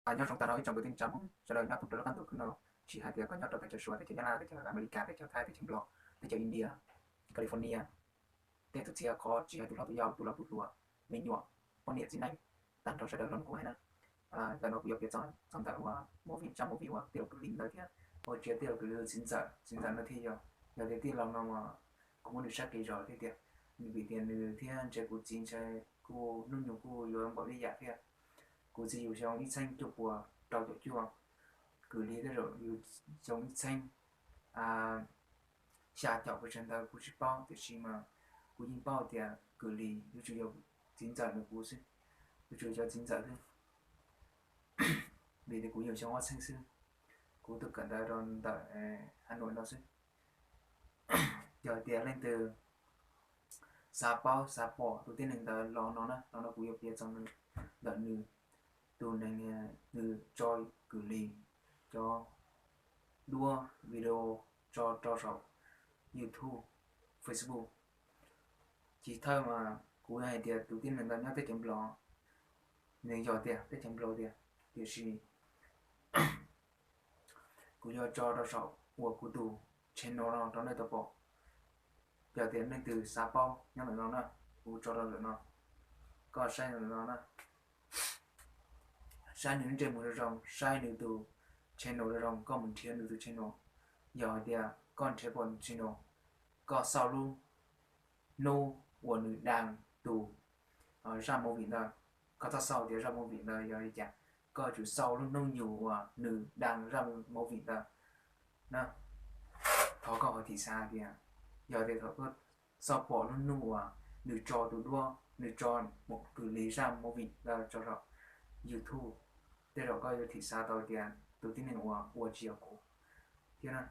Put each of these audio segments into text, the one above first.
Nyob zoo tag nrho ib tsoom kwv tij neej tsa Hmoob sawv daws nyob thoob plaws lub qab ntuj khwb no, tsis hais tias koj nyob rau teb chaws Suav, teb chaws Nyab Laj, teb chaws Amelikas, teb chaws Thaib, teb chaws Nplog, teb chaws India, California, tej txhia txhia qhov, tsis hais tus hlob tus yau, tus laus tus hluas, me nyuam, poj niam txiv neej, tag nrho sawv daws los kuv hais na. Ntawm no kuv yuav piav txog ntawm uas movie, zaj movie uas tij laug Kws Lis ntawd thiab ua tsis yog tij laug Kws Lis, txiv ntxawm, txiv ntxawm no thiaj yog, yog tias tij laug no mas kuv muab nws saib qis zog thiab tias, vim tias nws thiab ntshe kuv txiv ntshe kuj hnub nyoog kuj yuav npaum li yam thiab. Kuv txiv yug xyoo ib txheeb cuaj puas rau caum cuaj, Kws Lis tej zaum yug xyoo ib txheeb xya caum pes tsawg ntawd kuv tsis paub, tiam sis mas kuv yeej paub tias Kws Lis yuav tsum yog txiv ntxawm nws kuv xwb, yuav tsum yog txiv ntxawm xwb, vim tias kuv yug xyoo ob txheeb xwb, kuv tuaj kawm ntawv rau ntawm Hav Nuam no xwb. Yog tias leej twg xav paub xav pom tus tib neeg ntawd los no na, los no kuv yuav piav txog ntawm nws, tus neeg, nws tso Kws Lis cov duab video tso rau saum YouTube, Facebook. Chiv thawj mas kuv hais tias tus tib neeg ntawd nyob teb chaws Nplog, nws yog tiag teb chaws Nplog tiag, tiam sis kuv yuav tso rau saum uas kuv tus channel no rau nej tau pom. Yog tias leej twg xav paub nyob ntawm no na, kuv tso rau ntawm no, koj saib ntawm no na, saib nws ntsej muag zoo zoo, saib nws tus channel zoo zoo, koj mus nrhiav nws tus channel. Yog hais tias koj nrhiav pom nws channel, koj xauj lub hnub uas nws daj tus zaj movie ntawd, koj txhob xauj tias zaj movie ntawd yog li cas, koj yuav tsum xauj lub hnub nyoog uas nws daj zaj movie ntawd na. Thov koj ho thim xav tias, yog tias thaum koj xauj pom lub hnub uas nws tso tus duab, nws tso Kws Lis zaj movie ntawd tso saum YouTube, tej zaum koj yuav thim xav tau tias tus tib neeg uas ua tsis yog kuv thiab na.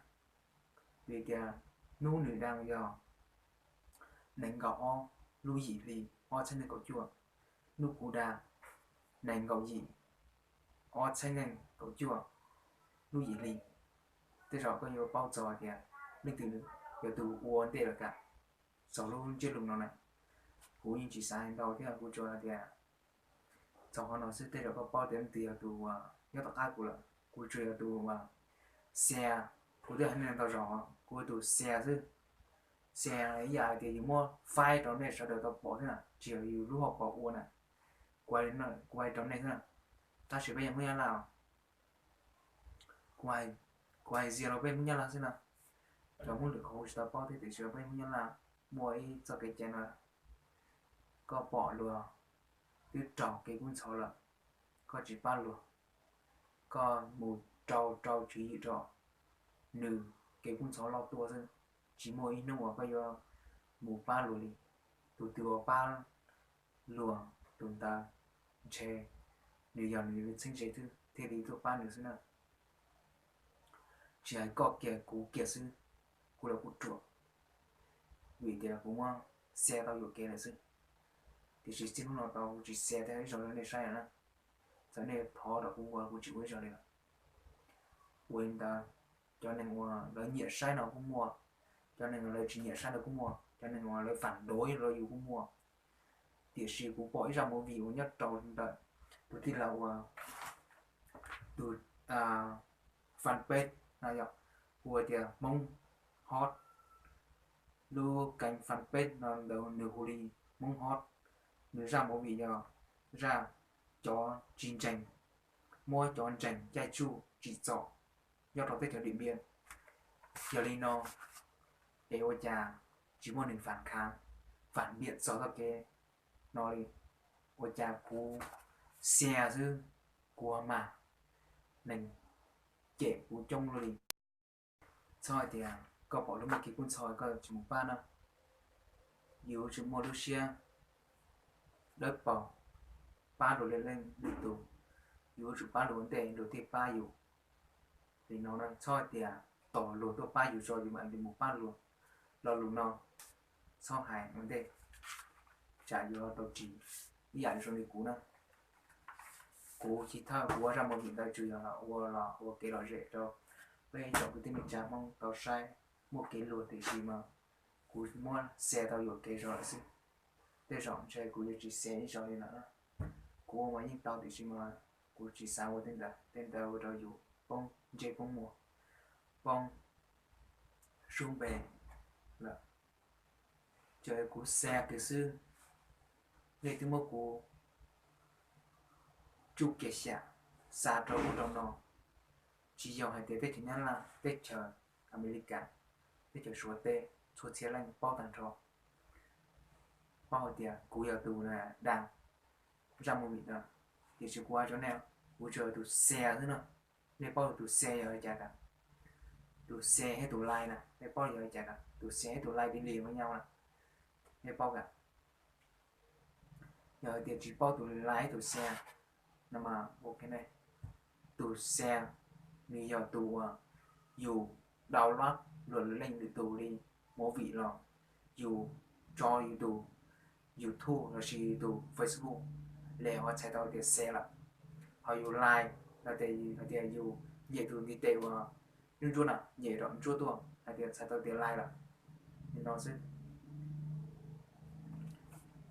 Vim tias hnub nws daj yog nees nkaum ob lub yim hli ob txhiab nees nkaum cuaj, hnub kuv daj nees nkaum yim ob txhiab nees nkaum cuaj lub yim hli. Tej zaum koj yuav paub txog tias leej twg yog tus ua ntej lawm kam txog lub ntsiab lus no na. Kuv yeej tsis xav ntau thiab, kuv tsuas hais tias txog qhov no xwb, tej zaum koj paub tias leej twg yog tus uas nyob tom qab kuv lawm. Kuv tsuas yog tus uas share, kuv twb hais nej ntau zaus, kuv yog tus share xwb. Share ib yam hais tias yus muab faib rau nej sawv daws tau pom xwb na, tsis yog yus lub hauv paus ua na. Kuv hais rau nej xwb na, tab sis peb yog Hmoob Nyab Laj os. Kuv hais, kuv hais zias rau peb Hmoob Nyab Laj xwb na. Cov Hmoob lwm qhov kuv tsis tau paub thiab, tiam sis peb Hmoob Nyab Laj muaj ib txoj kev cai no, koj pom luag twb raug kev kub ntxhov lawm, koj tsis pab luag, koj mus rau rau tswv yim rau nws, kev kub ntxhov loj tuaj xwb, tsis muaj ib hnub uas koj yuav mus pab luag li. Tus twg uas pab luag, tus ntawd ntshe nws yog nws txheeb ze xwb thiaj li tuaj pab nws xwb na. Tsis hais koj kiag kuv kiag xwb, kuv los kuj ruam, vim tias kuv muab share tau yuam kev lawm xwb. Tiam sis txij hnub no tau kuv tsis share thiab ib zaug rau nej saib lawm na. Txawm nej thov rau kuv ua kuv tsis ua ib zaug li lawm. Ua li ntawd, cov neeg uas lawv nyiam saib no kuj muaj, cov neeg uas lawv tsis nyiam saib no kuj muaj, cov neeg uas lawv phản đối rau yus kuj muaj. Tiam sis kuv pom ib zaj movie uas nyob rau ntawm tus tij laug uas tus fanpage no yog hu tias Hmoob Hot. Lub kênh fanpage no ntawd nws hu li Hmoob Hot. Nws zaj movie yog zaj cov tsis ntseeg, muab cov ntseeg caij tsuj tsim txom nyob rau teb chaws Điện Biên. Yog li no es ua cas tsis muaj neeg phản kháng, phản biện txog txoj kev no li? Ua cas kuv share xwb, kuv mas neeg cem kuv coob luaj li. Txhob hais tias koj pom luag muaj kev kub ntxhov koj tsis mus pab na. Yus yuav tsum muaj lub siab dawb paug pab luag li leej lwm tus, yus yuav tsum pab luag ua ntej luag thiaj pab yus. Li no na, txhob hais tias tos luag tuaj pab yus tso yus mam li mus pab luag. Lo lus no txhob hais ua ntej, tsam yuav tau ris ib yam zoo li kuv na. Kuv chiv thawj kuv ua zaj movie ntawd tsuas yog los ua, los ua kev lom zem rau peb ib tsoom kwv tij neej tsa Hmoob tau saib, muaj kev luag tiam sis mas kuv muab share tau yuam kev zog lawm xwb. Tej zaum ntshe kuv yuav tsis share ib zaug li lawm na. Kuv ua mas yeej tau tiam sis mas kuv Kuv tsis xav ua tej ntawd, tej ntawd ua rau yus poob ntsej poob muag, poob sub npe lawm. Ces kuv xa kiag xwb, nej twb muab kuv tsuj kiag xyam, xa rau ub rau no. Tsis yog hais tias teb chaws Nyab Laj, teb chaws Amelikas, teb chaws Suav teb, txhua txhia leej paub tag nrho, paub hais tias kuv yog tus da zaj movie ntawd. Tiam sis kuv hais rau nej, kuv tsuas yog tus xa xwb no. Nej paub tus xa yog li cas tas? Tus xa thiab tus like na, nej paub yog li cas tas? Tus xa thiab tus like li li mas nyob na, nej paub tas? Yog hais tias tsis paub tus like tus xa no mas ok ne. Tus xa nws yog tus uas yus download luag lwm leej lwm tus li movie los yus tso yus tus YouTube lossis yus tus Facebook, lawv ho txhais tau tias xa lawm. Ho yus like los tias hais tias yus nyem tus ntiv tes uas ntsuab ntsuab na, nyem rau ntsuab tuaj hais tias txhais tau tias like lawm. Li no xwb.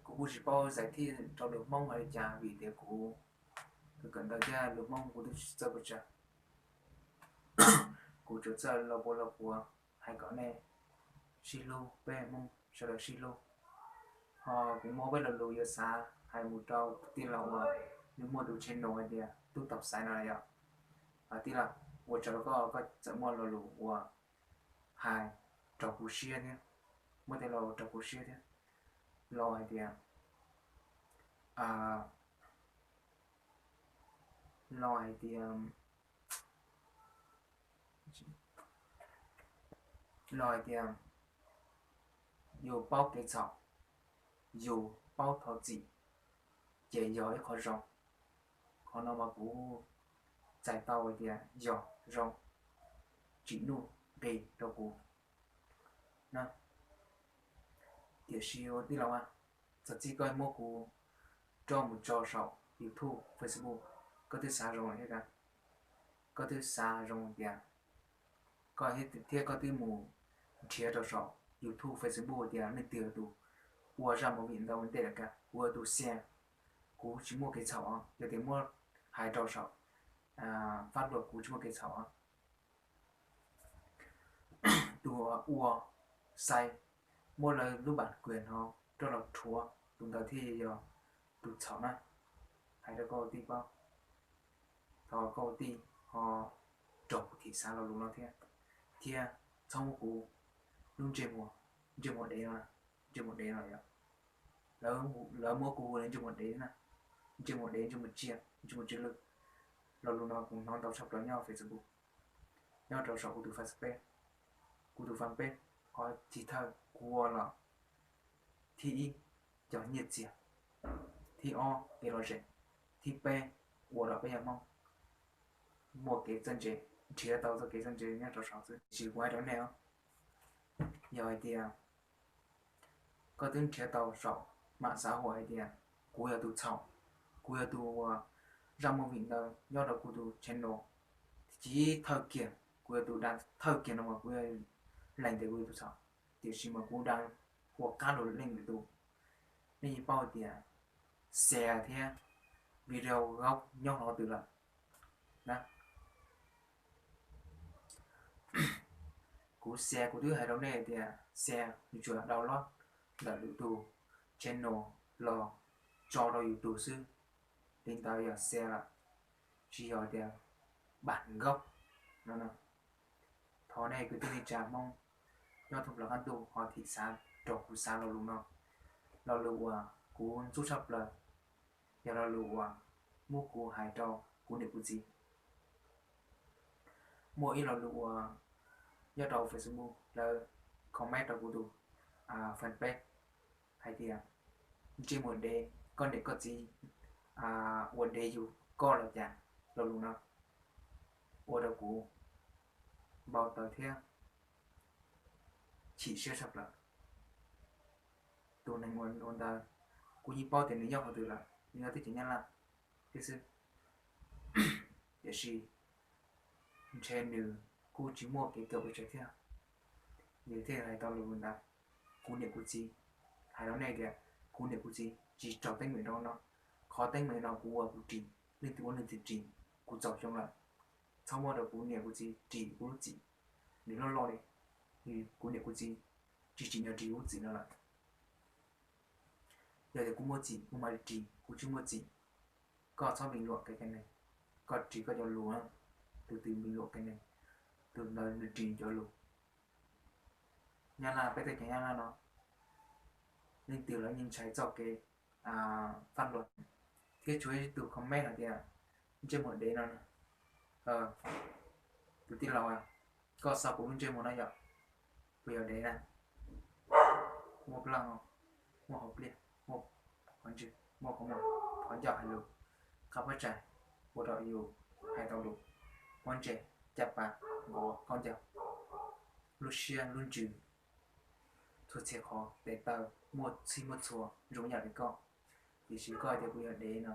Kuv kuj tsis paub xav thij rau lus Hmoob hais li cas vim tias kuv kawm ntawv thiab lus Hmoob kuv twb tsis txawj pes tsawg. Kuv tsuas txawj los puas los puas hais kom nej sib hlub, peb Hmoob sawv daws sib hlub. Ho kuv muaj peb lo lus yuav xav hais mus rau tij laug uas nws muaj tus channel hais tias Tub Tau Xaiv no yom. Tij laug, ua tsaug rau koj, koj txawm muaj lo lus uas hais raug kuv siab thiab, muaj tej lo lus raug kuv siab thiab, los hais tias, los hais tias, los hais tias yus paub kev txhaum, yus paub thov txim, ces yog ib qho zoo. Qhov no mas kuv txais tau hais tias yog zoo, tsim nuj nqis rau kuv na. Tiam sis ua tij laug, txog txij koj muab kuv roj mus tso saum YouTube, Facebook, koj twb xav zoo thiab, koj twb xav zoo tias, koj thiab koj twb mus nrhiav rau saum YouTube, Facebook tias leej twg tus ua zaj movie ntau ua ntej lawm, kuv ua tus xa, kuv tsis muaj kev txhaum os. Yog tias muab hais rau saum pháp luật kuv tsis muaj kev txhaum os. Tus ua sai, muab lawv lub bản quyền no rov los rhuav, tus ntawd thiaj yog tus txhaum na. Hais rau koj ua tij paub, thov koj ua tij ho raug kuv thim xav lo lus no thiab, thiab txhob muab kuv lub ntsej muag, ntsej muag dev no, ntsej muag dev no yom, lawv muab kuv hu ntsej muag dev na, ntsej muag dev, ntsej muag tsiaj, ntsej muag tsiaj lwj. Lo lus no kuv hnov ntau tshaj plaws nyob Facebook, nyob rau saum kuv tus fanpage. Kuv tus fanpage, qhov thib thawj kuv ua los thib ib, cov nyiaj txiag, thib ob, kev lom zem, thib peb, ua rau peb yog Hmoob muaj kev txawj ntse, nrhiav tau txoj kev txawj ntse nyob rau saum xwb. Tiam sis kuv hais rau nej os, yog hais tias koj twb nrhiav tau saum mạng xã hội hais tias kuv yog tus txhaum, kuv yog tus uas zaj movie ntawd nyob rau kuv tus channel, thawj kiag, kuv yog tus đăng thawj kiag no mas kuv lees tias kuv yog tus txhaum, tiam sis mas kuv đăng ua qab luag leej lwm tus, nej yeej paub hais tias share thiab video gốc nyob qhov twg lawm na. Kuv share kuv twb hais rau nej tias share nws tsuas download ntawm lwm tus channel los tso rau yus tus xwb, li ntawd yog share lawm, tsis yog tias bản gốc no. Thov nej kwv tij neej tsa Hmoob nyob thoob plaws qab ntuj ho thim xav raug kuv xav lo lus no. Lo lus uas kuv ntxub tshaj plaws yog lo lus uas muab kuv hais rau kuv niam kuv txiv. Muaj ib lo lus uas nyob rau Facebook lawv comment rau kuv tus fanpage hais tias ntsej muag dev, koj niam koj txiv ua dev yug koj los cas. Lo lus no ua rau kuv npau taws thiab chim siab tshaj plaws. Tus neeg ua ntawd kuv yeej paub tias nws nyob qhov twg lawm, nws nyob teb chaws Nyab Laj thiab xwb, tiam sis ntshe nws kuj tsis muaj kev kawm pes tsawg thiab, nws thiaj hais tau lo lus ntawd. Kuv niam kuv txiv, hais rau nej tias kuv niam kuv txiv tsis raug teeb meem rau no. Qhov teeb meem no kuv ua kuv ris, leej twg ua leej twg ris. Kuv txaus xyoo lawm, txhob muab rau kuv niam kuv txiv ris kuv lub txim. Nws loj loj li, kuv niam kuv txiv tsis tsim nyog ris kuv lub txim no lawm. Yog tias kuv muaj txim kuv mam li ris, kuv tsis muaj txim. Koj txhob vim luam kev cai neeg, koj ris koj cov lus. Tus twg vim luam kev neeg, tus ntawd nws ris cov lus. Nyab Laj, peb teb chaws Nyab Laj no leej twg los yeej ntshai txoj kev fab luam. Thiab tshuav ib tug comment hais tias ntsej muag dev no. Tus tij laug, koj xa kuv lub ntsej muag no yom, puas yog dev na? Muaj plaub, muaj hauv pliaj, muaj qhov ntswg, muaj qhov muag, qhov ncauj hais lus, qab pob tsaig, ua rau yus hais tau lus, pob ntseg, caj pas, nkaus qaub ncaug, lub siab lub ntsws, txhua txhia qhov tes taw muaj txhij muaj txhua zoo yam li koj. Tiam sis koj hais tias kuv yog dev no,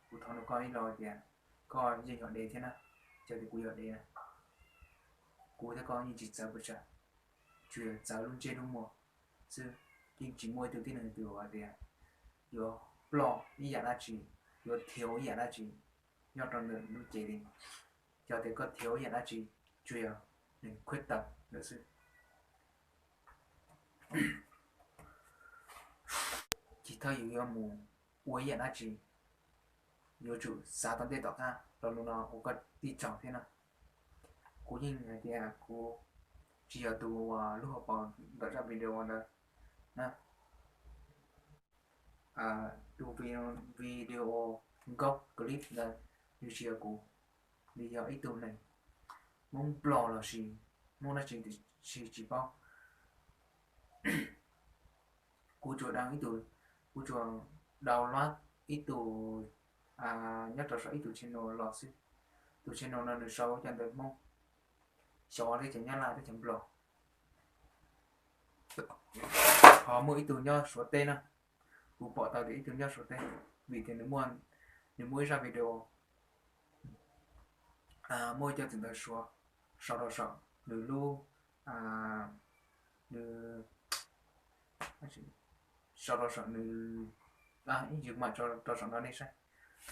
kuv thov nug koj ib lo tias koj yeej yog dev thiab na. Yog tias kuv yog dev na, kuv thiab koj yeej tsis txawv pes tsawg, tsuas yog txawv lub ntsej lub muag xwb. Yeej tsis muaj ib tug tib neeg twg hais tias yuav ploj ib yam dab tsi, yuav thiav ib yam dab tsi nyob rau ntawm lub cev li. Yog tias koj thiav ib yam dab tsi, tsuas yog nws khuab taws lawm xwb. Ces thawj yus yuav mus ua ib yam dab tsi, yuav tsum xav tau tej tom qab rau lus no ua koj tij tsaug thiab na. Kuv yeej hais tias kuv tsis yog tus uas lub hauv paus ntawm zaj video ntawd na. Tus video nkauj clip ntawd nws tsis yog kuv, nws yog ib tug neeg Hmoob Nplog los sis Hmoob dab tsi tsis paub. Kuv tsuas download ib tug, kuv tsuas download ib tug nyob rau saum ib tug channel los xwb. Tus channel no nws sau cov ntawv Hmoob xyov teb chaws Nyab Laj teb chaws Nplog. Ho muaj ib tug nyob Suav teb na, kuv pom tau tias ib tug nyob Suav teb, vim tias nws muaj ib zaj video muaj cov txiv ntawv Suav sau rau saum nws lub, nws sau rau saum nws, ib ntsis kuv mam tso rau saum no nej saib.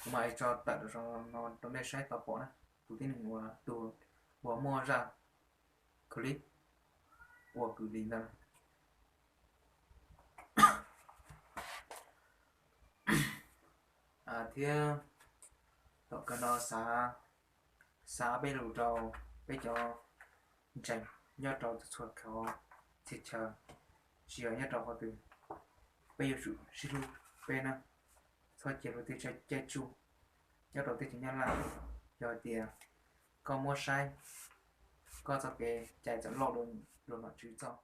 Kuv mam tso tawm rau saum no rau nej saib tau pom na. Tus tib neeg uas, tus uas muaj zaj clip ua kwv li ntawd. Thiab tom qab no xav, xav peb lus rau peb cov ntseeg nyob rau txhua txhua qhov txhia chaw, tsis yog nyob rau qhov twg, peb yuav tsum sib hlub peb na. Txhob cia luag tej caij tsuj nyob rau teb chaws Nyab Laj. Yog hais tias koj muab saib koj txoj kev cai txawm loj dua nom tswv txoj,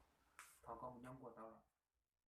thov koj mus nyob nkuaj tau lawm.